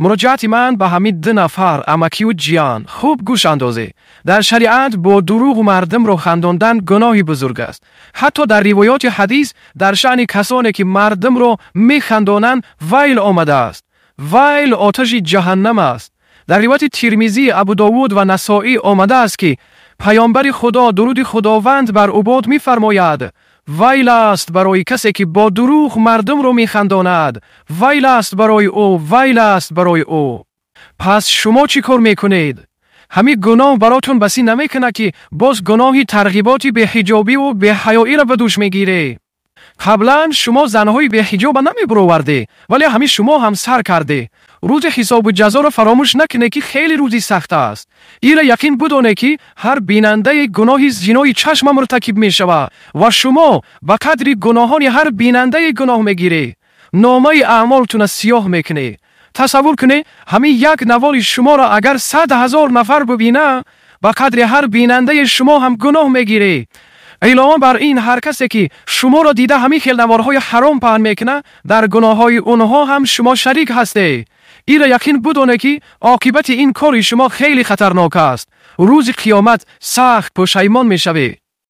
Муроҷиати ман ба ҳамин ду нафар, амакию ҷиян, хуб гӯш андозе. Дар шариат бо дурӯғ мардумро хандондан гуноҳи бузург аст. Ҳатто дар ривоёти ҳадис дар шаъни касоне ки мардумро механдонанд, вайл омадааст. Вайл оташи ҷаҳаннам аст. Дар ривояти Тирмизӣ, Абудовуд ва Насоӣ омадааст, ки паёмбари Худо, дуруди Худованд бар ӯ бод, мефармояд: «Вайл аст барои касе ки бо дурӯғ мардумро механдонад, вайл аст барои ӯ, вайл аст барои ӯ». Пас шумо чӣ кор мекунед? Ҳамин гуноҳ баротон басӣ намекунад, ки боз гуноҳи тарғиботи беҳиҷобиву беҳаёиро ба дӯш мегиред? Қаблан шумо занҳои беҳиҷоба намебуроварде, вале ҳамин шумо ҳам сар карде. Рӯзи ҳисобу ҷазоро фаромӯш накунед, ки хеле рӯзи сахт аст. Ира яқин бидонед, ки ҳар бинандаи гуноҳи зинои чашма муртакиб мешавад ва шумо ба қадри гуноҳони ҳар бинандаи гуноҳ мегиред. Номаи аъмолтона сиёҳ мекунед. Тасаввур кунед, ҳамин як навори шуморо агар 100 000 нафар бибина, ба қадри ҳар бинандаи шумо ҳам гуноҳ мегиред. Илова бар ин, ҳар касе ки шуморо дида ҳамин хел наворҳои ҳаром паҳн мекунад, дар гуноҳҳои онҳо ҳам шумо шарик ҳастед. Ира яқин бидонед, ки оқибати ин кори шумо хеле хатарнок аст. Рӯзи қиёмат сахт пушаймон мешавед.